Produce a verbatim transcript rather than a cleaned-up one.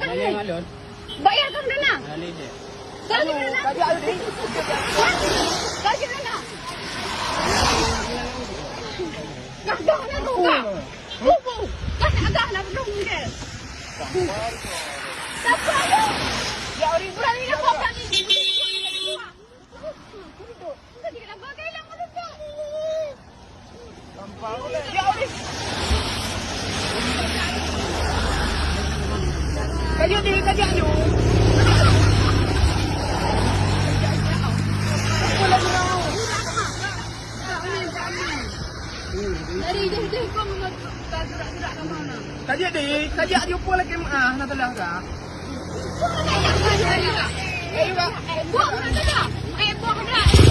Alon. Bayar kau dana. Kau dana. Kau dana. Kau dana. Bubu, kan agah na belum ke? Siapa lu? Ya, orang berani nak kau kami. Kau tidak nak bagai lah, kau duduk. Ya, orang. Kajak deh, kajak deh. Apa lagi nak? Dari jauh-jauh kau memang tak gerak-gerak ke mana? Kajak deh, kajak jumpa lagi, ah, nak telah dah. Buang nak telah. Eh, buang nak telah. Eh, buang dah.